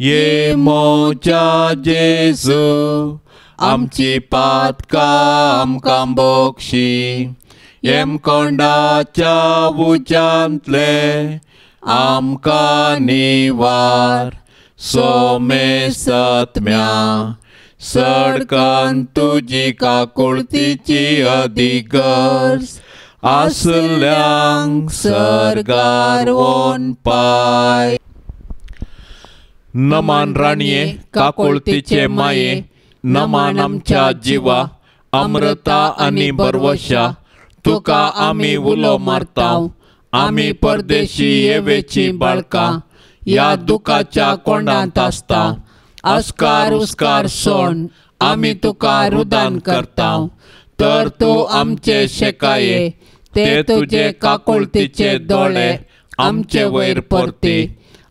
ये मोजा जेजू आमची पातकां आमकां बोक्षी, येमकोंडाच्या उज्यांतले आमकां निवार, सोमे सत्म्या सडकान तुजी काकुळतीची अधिगर्ज आसल्यांक सर्गार वोन पाय। नमान राणये काकुळतीचे माये, नमान आमच्या जिवा अमृता आनी बरवशा, तुका आमी उलो मारताव, आमी परदेशी येवेची बाळकां ह्या दुखाच्या कोंडांत आसता, अस्कार उस्कार सोड आमी तुका रुदान करताव, तर तूं आमचे शेकाये ते तुजे काकुळतीचे दोळे आमचे वयर परती,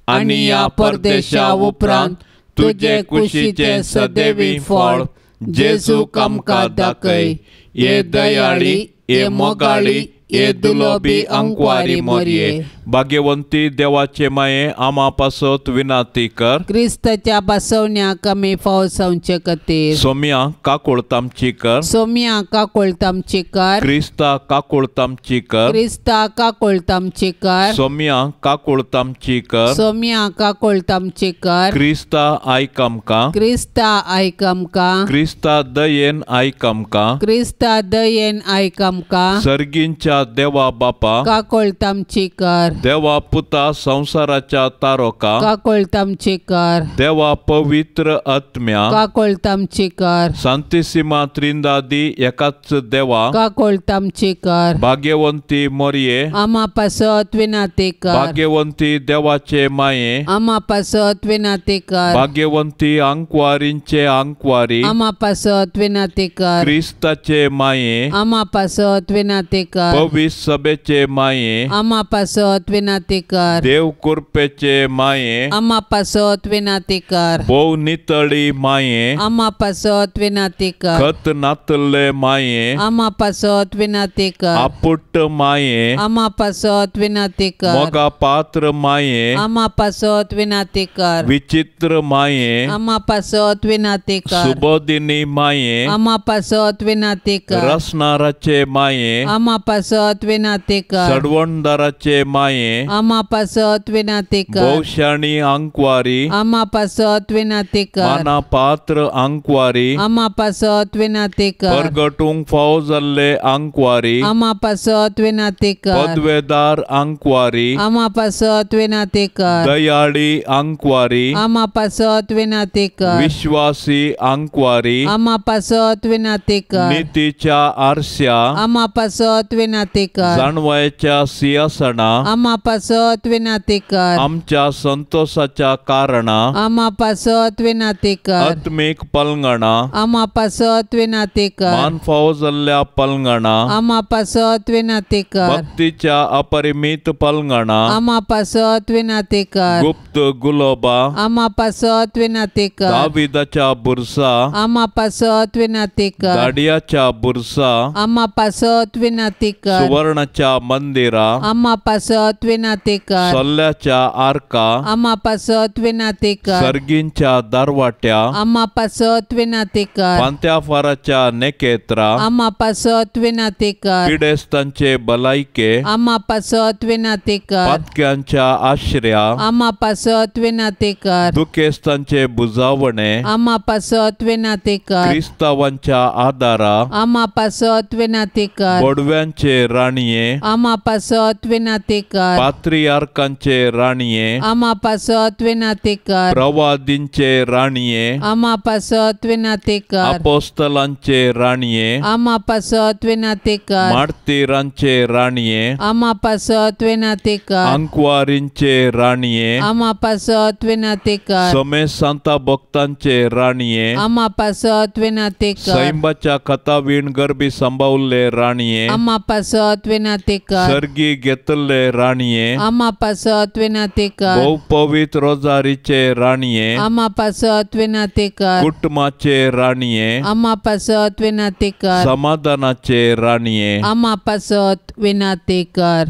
आनी ह्या परदेशा उपरांत तुजे कुशीचें सदैवी फळ जेजूक आमकां दाखय। हे दयाळी, हे मोगाळी, हे दुलोबी अंकवारी मोरये, भाग्यवंती देवाचे माये आमा पासत विनाती कर, क्रिस्ताच्या बसवण्याक आमी फाव जावचे खातीर। सोम्या काकुळत आमची कर, सोम्या काकुळत आमची कर, क्रिस्ता काकुळत आमची कर, क्रिस्ता काकुळत आमची कर, सोम्या काकुळत आमची कर, सोम्या काकुळत आमची कर, क्रिस्ता आयक आमकां, क्रिस्ता आयक आमकां, क्रिस्ता दयेन आयक आमकां, क्रिस्ता दयेन आयक आमकां, सर्गींच्या देवा बापा काकुळत आमची कर, देवा पुता संवसाराच्या तारोका काकुळत आमची कर, देवा पवित्र आत्म्या काकुळत आमची कर, सांतिसिमा त्रिंदादी एकाच देवा काकुळत आमची कर, भाग्यवंती मोरये आमा पासत विनाती कर, भाग्यवंती देवाचे माये आमा पासत विनाती कर, भाग्यवंती आंकवारींचे आंकवारी आमा पासत विनाती कर, क्रिस्ताचे माये आमा पासत विनाती कर, पवित्र सभेचे माये आमा पासत विनाती कर, देव कृपेचे माये आमा पासत विनाती कर, भोव नितळी माये आमा पासत विनाती कर, खत नातल्ले माये आमा पासत विनाती कर, आपुट्ट माये आमा पासत विनाती कर, मोगा पात्र माये आमा पासत विनाती कर, विचित्र माये आमा पासत विनाती कर, सुबोधिनी माये आमा पासत विनाती कर, रसनाराचे माये आमा पासत विनाती कर, सडवणदाराचे माये माये आमा पासत विनाती कर भोवशाणी आंकवारी आमा पासत विनाती कर माना पात्र आंकवारी आमा पासत विनाती कर परगटूंक फावो जाल्ले आंकवारी आमा पासत विनाती कर पदवेदार आंकवारी आमा पासत विनाती कर दयाळी आंकवारी आमा पासत विनाती कर विश्वासी आंकवारी आमा पासत विनाती कर नितीच्या आरस्या आमा पासत विनाती कर जाणवायच्या सिंहासना आमा पासत विनाती कर आमच्या संतोषाच्या कारणा आमा पासत विनाती कर आत्मीक पलंगणा आमा पासत विनाती कर मान फावो जाल्ल्या पलंगणा आमा पासत विनाती कर भक्तीच्या अपरिमित पलंगणा आमा पासत विनाती कर गुप्त गुलोबा आमा पासत विनाती कर दाविदाच्या बुरसा आमा पासत विनाती कर दाडियाच्या बुरसा आमा पासत विनाती कर सुवर्णाच्या मंदिरा आमा पासत विनाती कर सोल्ल्याच्या आरका आमा पासत विनाती कर सर्गींच्या दारवाट्या आमा पासत विनाती कर पांत्याफाराच्या नेकेत्रा आमा पासत विनाती कर पिडेस्तांचे बलायके आमा पासत विनाती कर पातक्यांच्या आश्र्या आमा पासत विनाती कर दुखेस्तांचे बुजावणे आमा पासत विनाती कर क्रिस्तावांच्या आदारा आमा पासत विनाती कर बोडव्यांचे राणये आमा पासत विनाती कर पात्रियार्कांचे राणये आमा पासत विनाती कर प्रवादींचे राणये आमा पासत विनाती कर अपोस्तलांचे राणये आमा पासत विनाती कर मार्तीरांचे राणये आमा पासत विनाती कर आंकवारींचे राणये आमा पासत विनाती कर समेस्त सांता भक्तांचे राणये आमा पासत विनाती कर सैंबाच्या कथावीण गर्भी सांबावल्ले राणये आमा पासत विनाती कर सर्गी घेतल्ले राणये आमा पासत विनाती कर भोव पवित्र रोजारीचे राणये आमा पासत विनाती कर कुटुंबाचे राणये आमा पासत विनाती कर समाधानाचे राणये आमा पासत विनाती कर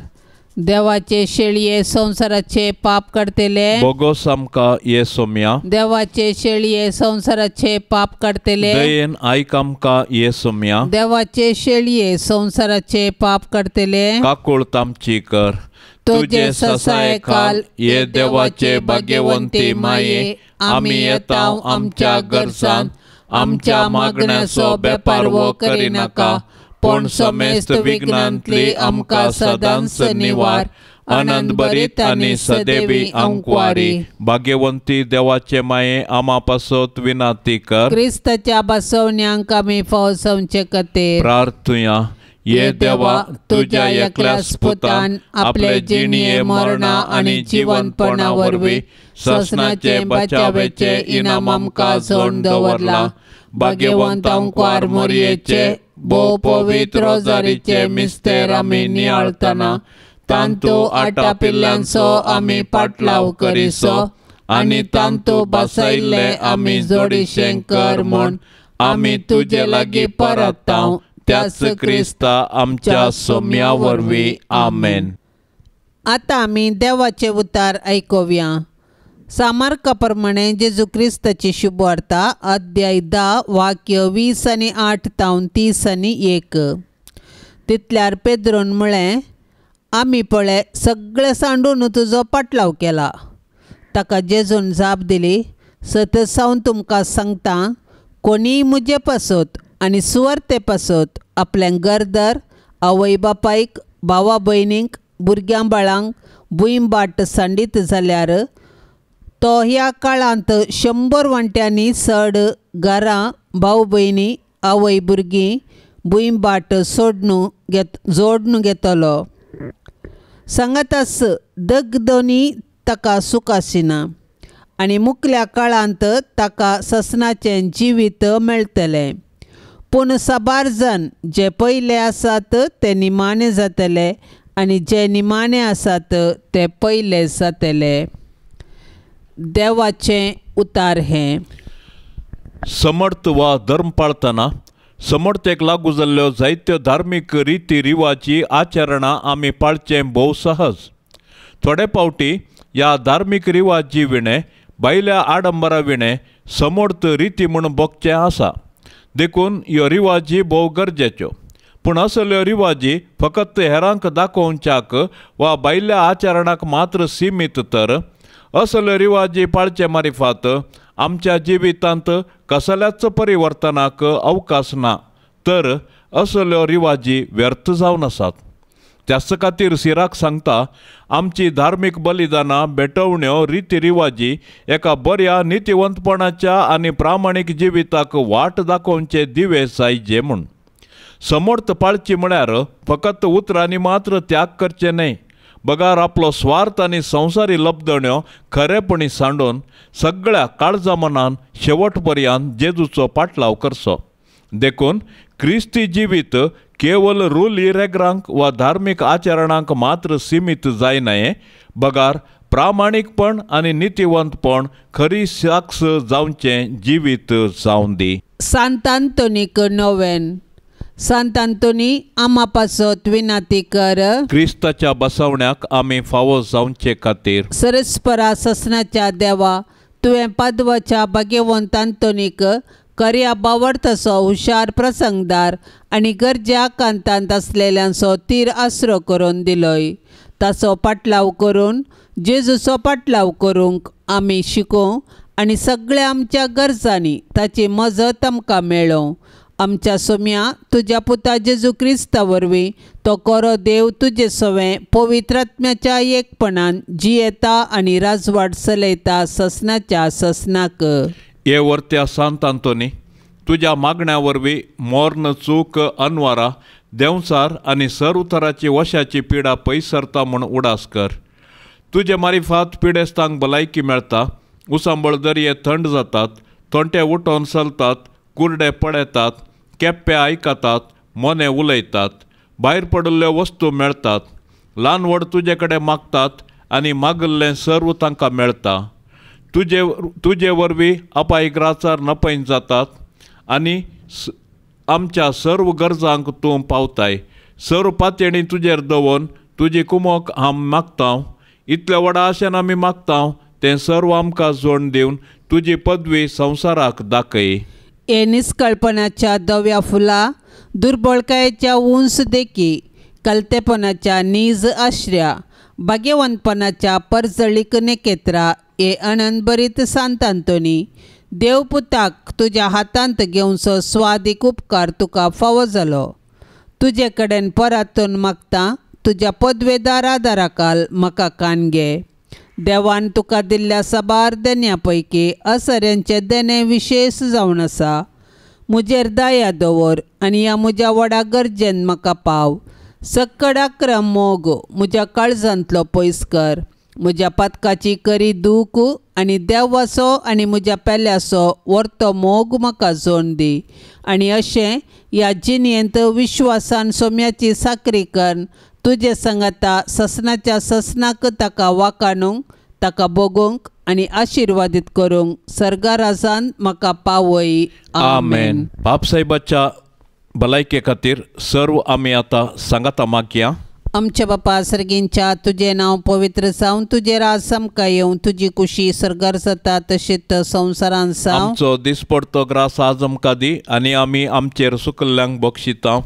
देवाचे शेळये संसाराचे पाप काडतले बोगोस आमकां ये सोम्या देवाचे शेळये संसाराचे पाप काडतले दयेन आयक आमकां ये सोम्या देवाचे शेळये संसाराचे पाप काडतले काकूळ आमची कर तुजे ससायखाल ये देवाचे भाग्यवंती माये आमी येता आमच्या गरजान आमच्या मागण्याचो बेपारवो करिनाका पूण समेस्त विघ्नांतली आमकां सदांच निवार आनंद भरीत आनी सदैवी अंकवारी भाग्यवंती देवाचे माये आमा पासत विनाती कर क्रिस्ताच्या बसवण्यांक आमी फावसवचे खातीर प्रार्थुया. ये देवा तुज्या एकल्याच पुतान आपले जिणये मरणा आनी जिवनपणा वरवीं ससनाचे बचावेचे इनाम आमकां जोडून दवरला. भाग्यवंत अंकवार मोरयेचे भोव पवित्र रोजारीचे मिस्तेर आमी नियाळतना तांतू आटापिल्ल्यांचो आमी पाटलाव करिसो आनी तांतू बसयल्ले आमी जोडीशें कर म्हूण आमी तुजे लागीं परतांव त्याच क्रिस्ता आमच्या सोम्या वरवीं. आमेन. आतां आमी देवाचे उतार आयकुया. सामार्का प्रमाणे जेजू क्रिस्ताची शुभवार्ता अध्याय 10 वाक्य 20 आनी 8 तावन 30 आनी 1. तितल्यार पेद्रोन म्हळें, आमी पळय सगळें सांडून तुजो पाटलाव केला. ताका जेजून जाप दिली, सतत सावन तुमकां सांगता, कोणीय म्हजे पासत आनी सुवार्ते पासत आपलें घरदार, आवय बापायक, भावा भयणींक, भुरग्यां बाळांक भूंय बाट सांडीत जाल्यार तो ह्या काळांत 100 वांट्यांनी चड घरां, भाव भयणी, आवय भुरगीं, भूंय बाट सोडून घेत जोडून घेतलो. सांगातास दगदोनी ताका सूख आशिना आनी मुखल्या काळांत ताका ससनाचें जिवीत मेळटलें. पूण साबार जाण जे पयले आसात ते निमाणे जातले आनी जे निमाणे आसात ते पयले जातले. देवाचें उतार हें. समर्थ वा धर्म पाळतना समर्थेक लागू जाल्ल्यो जायत्यो धार्मीक रिती रिवाजी आचरणां आमी पाळचें भोव सहज. थोडे फावटी ह्या धार्मीक रिवाजी विणें भायल्या आडंबरा विणें समर्थ रिती म्हूण भोगचें आसा. देखून ह्यो रिवाजी भोव गरजेच्यो. पूण असल्यो रिवाजी फकत हेरांक दाखोवच्याक वा भायल्या आचरणाक मात्र सिमीत तर असल्यो रिवाजी पाळचे मारिफात आमच्या जिवितांत कसल्याच परिवर्तनाक अवकाश ना तर असल्यो रिवाजी व्यर्थ जावन आसात. त्याच खातीर सिराक सांगता आमची धार्मीक बलिदानां भेटवण्यो रिती रिवाजी एका बऱ्या नितिवंतपणाच्या आनी प्रामाणीक जिविताक वाट दाखोवचे दिवे जायजे म्हूण. समर्थ पाळची म्हळ्यार फकत उतरांनी मात्र त्याग करचे न्हय बगार आपलो स्वार्थ आनी संवसारी लब्दण्यो खरेपणी सांडून सगळ्या काळजा मनान शेवट पर्यंत जेजूचो पाटलाव करचो. देखून क्रिस्ती जिवीत केवल रुली रेगरांक वा धार्मीक आचरणांक मात्र सिमीत जायनाय बगार प्रामाणीकपण आनी नितिवंतपण खरी साक्ष जावचें जिवीत जावन दी. सांत आंतोनीक नोवेन. सांत आंतोनी आमा पासत विनाती कर. क्रिस्ताच्या बसवण्याक आमी फावो जावचे खातीर. सरस्परा ससनाच्या देवा तुवें पादवाच्या भाग्यवंत आंतोनीक कर्या बावडतसो हुशार प्रसंगदार आनी गरज्या कांतांत आसलेल्यांचो तीर आसरो करून दिलोय. ताचो पाटलाव करून जेजूचो पाटलाव करूंक आमी शिकोवं आनी सगळ्या आमच्या गरजांनी ताची मजत आमकां मेळोवं. आमच्या सोम्या तुज्या पुता जेजू क्रिस्ता वरवीं तो कोरो देव तुजे सवें पवित्र आत्म्याच्या एकपणान जियेता आनी राजवाट चलयता ससनाच्या ससनाक. हे वर्त्या सांत आंतोनी तुज्या मागण्या वरवीं मोर्न चूक अनवारा देंवचार आनी सर उतराची वशाची पिडा पयस सरता म्हूण उडास कर. तुजे मारिफात पिडेस्तांक भलायकी मेळटा, उसांबळ दर्ये थंड जातात, थोंटे उठोवन चलतात, कुरडे पळयतात, केप्पे आयकतात, मोने उलयतात, भायर पडिल्ल्यो वस्तू मेळटात, ल्हान व्हड तुजे कडेन मागतात आनी मागिल्लें सर्व तांकां मेळटा. तुजे तुजे वरवीं अपायक राचार नपयन जातात आनी आमच्या सर्व गरजांक तूं पावताय. सर्व पातयेणी तुजेर दवरून तुजी कुमोक आम मागता. इतल्या व्हडा आशेन आमी मागता तें सर्व आमकां जोड दिवन तुजी पदवी संवसाराक दाखय. हे निस्कळपणाच्या धव्या फुला दुर्बळकायेच्या उंच देखी कलतेपणाच्या नीज आश्र्या भाग्यवंतपणाच्या परजळीक नेकेत्रा हे अनंतभरीत सांत आंतोनी देवपुताक तुज्या हातांत घेवचो स्वादीक उपकार तुका फावो जालो. तुजे कडेन परातून मागता तुज्या पदवेदार आदाराकाल म्हाका कान घे. देवान तुका दिल्ल्या साबार देण्या पैकी असऱ्यांचें देणें विशेश जावन आसा. म्हजेर दया दवर आनी ह्या म्हज्या व्हडा गरजेन म्हाका पाव. सक्कड आक्रम मोग म्हज्या काळजांतलो पयस कर. म्हज्या पातकाची करी दूख आनी देवाचो आनी म्हज्या पेल्याचो वर्तो मोग म्हाका जोड दी आनी अशें ह्या जिणेंत विश्वासान सोम्याची साकरी करून तुजे संगता ससनाच्या ससनाक ताका वाकाणूंक ताका भोगूंक आनी आशिर्वादीत करूंक सर्गाराजान म्हाका पावय. आमेन. बापसाहेबाच्या भलायके खातीर सर्व आमी आतां सांगाता मागया. आमच्या बापा सर्गींच्या तुजें नांव पवित्र जावं, तुजें राज आमकां येवं, तुजी कुशी सर्गार जाता तशीच संवसारांत जावं. आमचो दिसपडतो ग्रास आज आमकां दी आनी आमी आमचेर सुकल्ल्यांक बक्षिता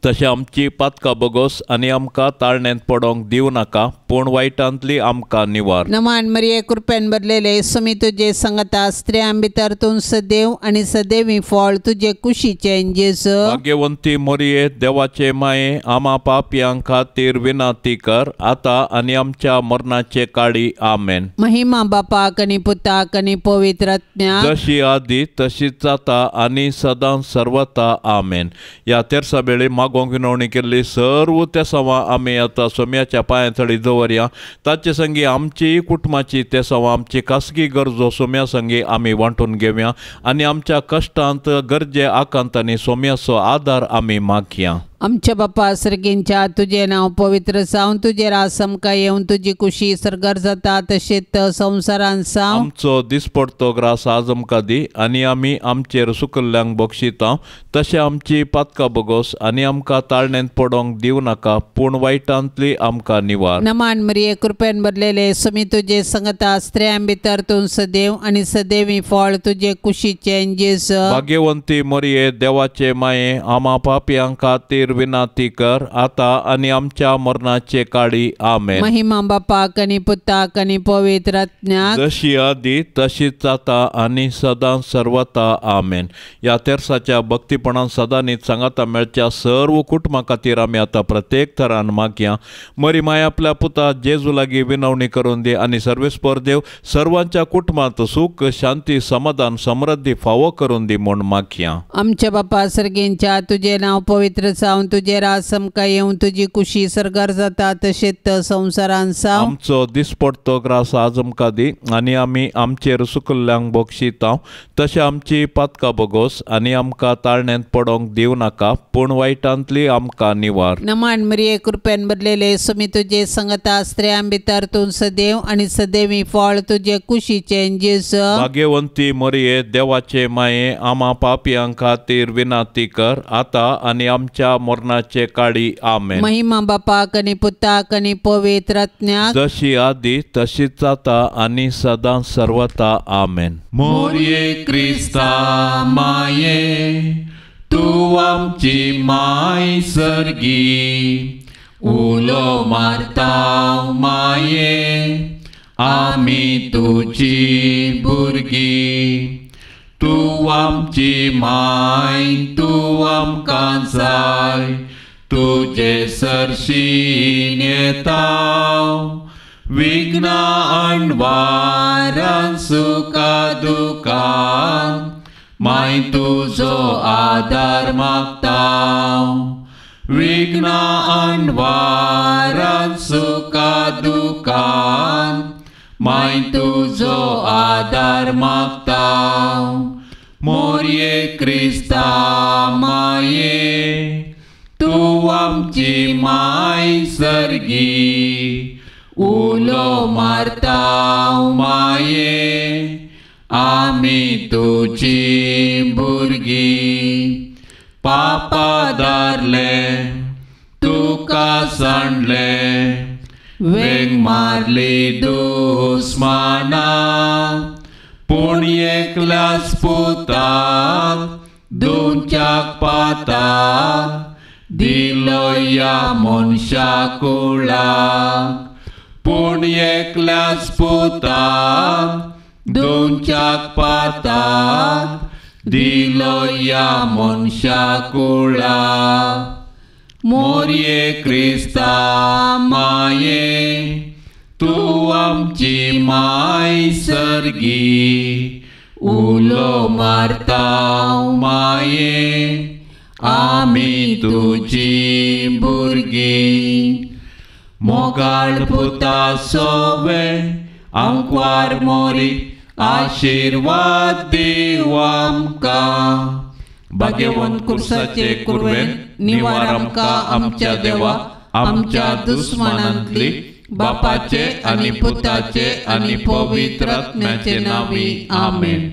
तशें आमची पातकां बगोस आनी आमकां ताळण्यांत पडोंक दिवं नाका पूण वायटांतली आमकां निवार. नमान मरिये कृपेन भरलेले सुमी तुजे संगता स्त्रियां भितर तूं सदैव आनी सदैवी फळ तुजे कुशीचें जेजू. भाग्यवंती मरिये देवाचे माये आमा पापयां खातीर विनंती कर आतां आनी आमच्या मरणाचे काळी. आमेन. महिमा बापाक आनी पुताक आनी पवित्र आत्म्याक जशी आदी तशीच जाता आनी सदां सर्वता. आमेन. ह्या तेरसा वेळी मागोंक विनवणी केल्ली सर्व तेसांवां आमी आतां सोम्याच्या पांया थळी दवरया. ताचे संगी आमची कुटुंबाची तेसांवां आमची खासगी गरजो सोम्या संगी आमी वांटून घेवया आनी आमच्या कश्टांत गरजे आकांतांनी सोम्याचो आदार आमी मागया. आमच्या बापा सर्गींच्या तुजें नांव पवित्र जावं, तुजें राज आमकां येवं, तुजी कुशी सर्गार जाता तशीच संवसारांत जावं. आमचो दिसपडतो ग्रास आज आमकां दी आनी आमी आमचेर सुकल्ल्यांक बक्षिता तशें आमची पातकां बगोस आनी आमकां ताळण्यांत पडोंक दिवं नाका पूण वायटांतली आमकां निवार. नमान मरिये कृपेन भरलेले सुमी तुजे संगता स्त्रियां भितर तूं सदैव आनी सदैवी फळ तुजे कुशीचें जेजू. भाग्यवंती मरिये देवाचे माये आमा पापयां खातीर खातीर विनंती कर आतां आनी आमच्या मरणाचे काळी आमेन। महिमा बापाक आनी पुताक आनी पवित्र आत्म्याक, जशी आदी तशीच आतां आनी सदां सर्वता आमेन। ह्या तेर्साच्या भक्तीपणान सदांनीच सांगाता मेळच्या सर्व कुटुंबा खातीर आमी आतां प्रत्येक थरान मागया। मरी माय आपल्या पुता जेजू लागीं विनवणी करून दी आनी सर्वेस्पर देव सर्वांच्या कुटुंबांत सुख शांती समाधान समृद्धी फावो करून दी म्हूण मागया। आमच्या बापा सर्गेंच्या तुजें नांव पवित्र जावन तुजें राज आमकां येवं, तुजी कुशी सर्गार जाता तशेंच संवसारान जावं। आमचो दिसपडतो ग्रास आज आमकां दी आनी आमी आमचेर सुकल्ल्यांक बक्षिता तशें आमची पातकां बोगोस आनी आमकां ताळण्यांत पडोंक दिवं नाका पूण वायटांतली आमकां निवार। नमान मरिये कृपेन भरलेले सुमी तुजे संगता, स्त्रियां भितर तूं सदैव आनी सदैवी फळ तुजे कुशीचें जेजू। भाग्यवंती मरिये देवाचे माये आमा पापयां खातीर विनंती कर आतां आनी आमच्या मरणाचे काळी आमेन। महिमा बापाक आनी पुताक आनी पवित्र आत्म्याक, जशी आदी तशीच आतां आनी सदां सर्वता आमेन। मोरये क्रिस्ता माये तूं आमची माय सर्गी, उलो मारता माये आमी तुजी भुरगीं, तूं आमची माय तूं आमकां जाय, तुजे सरशीं येता विघ्नां अणवारान सुखा दुखान माय तुजो आदार मागता, विघ्नां अणवारान सुखा दुखान माय तुजो आदार मागता। मोरये क्रिस्ता माये तूं आमची माय सर्गी, उलो मारता माये आमी तुजी भुरगीं, पापा दारले तुका सांडले वेंग मारली दुस्माना, पूण एकल्याच पुताक दोनच्याक पाताक दिलो ह्या मनशा कुळाक, पूण एकल्याच पुताक दोनच्याक पाताक दिलो ह्या मनशा कुळाक। मोरये क्रिस्ता माये तूं आमची माय सर्गी, उलो मारता माये आमी तुजी भुरगीं, मोगाळ पुता सोवे आंकवार मोरी आशिर्वाद दिवं आमकां। भाग्यवंत कुर्साचे कुर्वेन निवार आमकां आमच्या देवा आमच्या दुस्मानांतली, बापाचे आनी पुताचे आनी पवित्र आत्म्याचे नांवी आमेन।